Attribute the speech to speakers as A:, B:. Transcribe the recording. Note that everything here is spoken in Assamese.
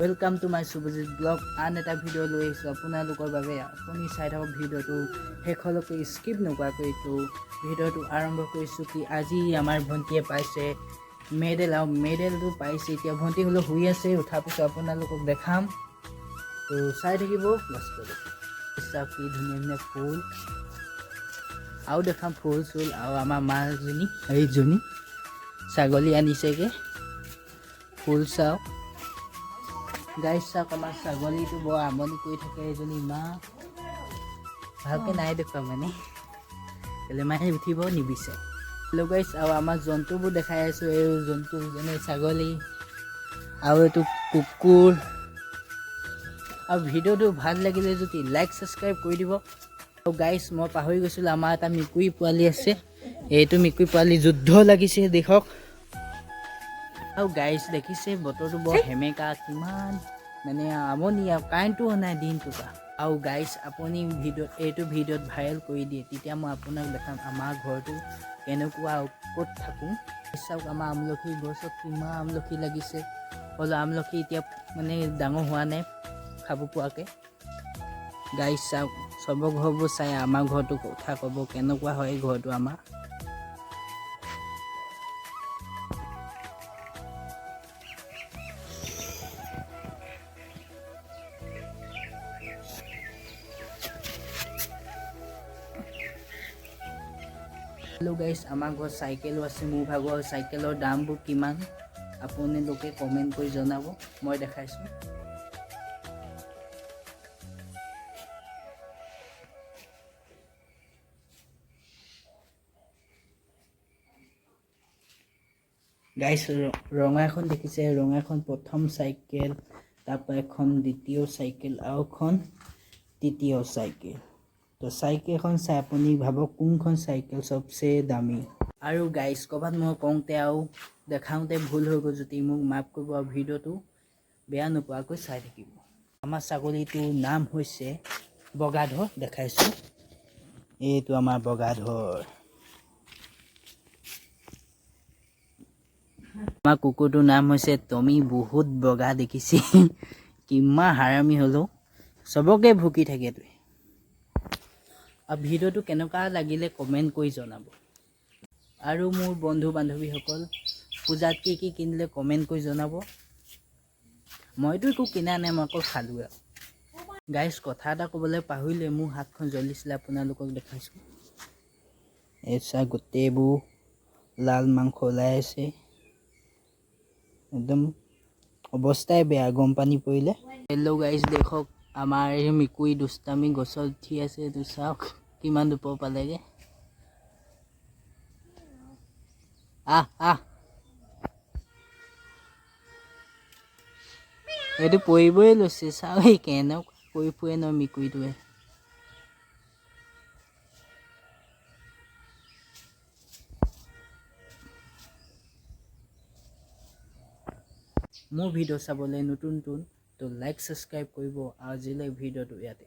A: Welcome to my Subhajit blog. আন এটা ভিডিঅ' লৈ আহিছোঁ আপোনালোকৰ বাবে। আপুনি চাই থাকক ভিডিঅ'টো শেষলৈকে, স্কিপ নকৰাকৈ। এইটো ভিডিঅ'টো আৰম্ভ কৰিছোঁ কি আজি আমাৰ ভণ্টীয়ে পাইছে মেডেল আৰু মেডেলটো পাইছে। এতিয়া ভণ্টি হ'লেও শুই আছে, উঠাৰ পিছত আপোনালোকক দেখাম। তো চাই থাকিব। বস্তুটো চাওক, কি ধুনীয়া ধুনীয়া ফুল। আৰু দেখাম ফুল চুল। আৰু আমাৰ মাজনী, এইজনী ছাগলী আনিছেগৈ। ফুল চাওক গাইজ, চাওক আমাৰ ছাগলীটো বৰ আমনি কৰি থাকে। এজনী মা ভালকৈ নাই দেখুওৱা, মানে কেলে মায়ে উঠিব নিবিচাৰে। হেল্ল' গাইজ, আৰু আমাৰ জন্তুবোৰ দেখাই আছোঁ। এই জন্তু যেনে ছাগলী আৰু এইটো কুকুৰ। আৰু ভিডিঅ'টো ভাল লাগিলে যদি লাইক, ছাবস্ক্ৰাইব কৰি দিব। আৰু গাইজ, মই পাহৰি গৈছিলোঁ, আমাৰ এটা মেকুৰী পোৱালি আছে। এইটো মেকুৰী পোৱালি যুদ্ধ লাগিছে, দেখক। আৰু গাইজ, দেখিছে বতৰটো বৰ সেমেকা, কিমান মানে আমনি। আৰু কাৰেণ্টটো নাই দিনটোৰ পৰা। আৰু গাইজ, আপুনি ভিডিঅ' এইটো ভিডিঅ'ত ভাইৰেল কৰি দিয়ে, তেতিয়া মই আপোনাক দেখাম আমাৰ ঘৰটো কেনেকুৱা আৰু ক'ত থাকোঁ। চাওক, আমাৰ আমলখি গছত কিমান আমলখি লাগিছে। হ'লেও আমলখি এতিয়া মানে ডাঙৰ হোৱা নাই খাব পোৱাকৈ। গাইজ চাওক, চবৰ ঘৰবোৰ চাই আমাৰ ঘৰটো কথা ক'ব, কেনেকুৱা হয় ঘৰটো আমাৰ। হেল্ল' গাইজ, আমাৰ ঘৰত চাইকেলো আছে। মোৰ ভাগৰ চাইকেলৰ দামবোৰ কিমান আপোনালোকে কমেণ্ট কৰি জনাব। মই দেখাইছোঁ। গাইজ, ৰঙা এখন দেখিছে, ৰঙা এখন প্ৰথম চাইকেল, তাৰপৰা এখন দ্বিতীয় চাইকেল আৰু এখন তৃতীয় চাইকেল। তো চাইকেলখন চাই আপুনি ভাবক, কোনখন চাইকেল চবচে দামী। আৰু গাইজ, ক'ৰবাত মই কওঁতে আৰু দেখাওঁতে ভুল হৈ গ'ল যদি মোক মাফ কৰিব আৰু ভিডিঅ'টো বেয়া নোপোৱাকৈ চাই থাকিব। আমাৰ ছাগলীটোৰ নাম হৈছে বগাধৰ। দেখাইছোঁ, এইটো আমাৰ বগাধৰ। আমাৰ কুকুৰটোৰ নাম হৈছে টমি। বহুত বগা, দেখিছে, কিমান হাৰামি হ'লেও চবকে ভুকি থাকে এইটোৱে। আৰু ভিডিঅ'টো কেনেকুৱা লাগিলে কমেণ্ট কৰি জনাব। আৰু মোৰ বন্ধু বান্ধৱীসকল, পূজাত কি কি কিনিলে কমেণ্ট কৰি জনাব। মইতো একো কিনা নাই, মই অকল খালোঁ। আৰু গাইজ, কথা এটা ক'বলৈ পাহৰিলে, মোৰ হাতখন জ্বলিছিলে, আপোনালোকক দেখাইছোঁ। এই চা, গোটেইবোৰ লাল মাংস ওলাই আছে। একদম অৱস্থাই বেয়া, গৰম পানী পৰিলে। হেল্ল' গাইজ, দেখক আমাৰ এই মেকুৰী দুষ্টামি, গছত উঠি আছে। এইটো চাওক, কিমান ওপৰ পালেগে। আহ আহ, এইটো পৰিবই লৈছে। চাওক, এই কেনেকুৱা কৰি ফুৰে নহয় মেকুৰীটোৱে। মোৰ ভিডিঅ' চাবলৈ নতুন নতুন তো লাইক, ছাবস্ক্ৰাইব কৰিব। আৰু আজিলৈ ভিডিঅ'টো ইয়াতে।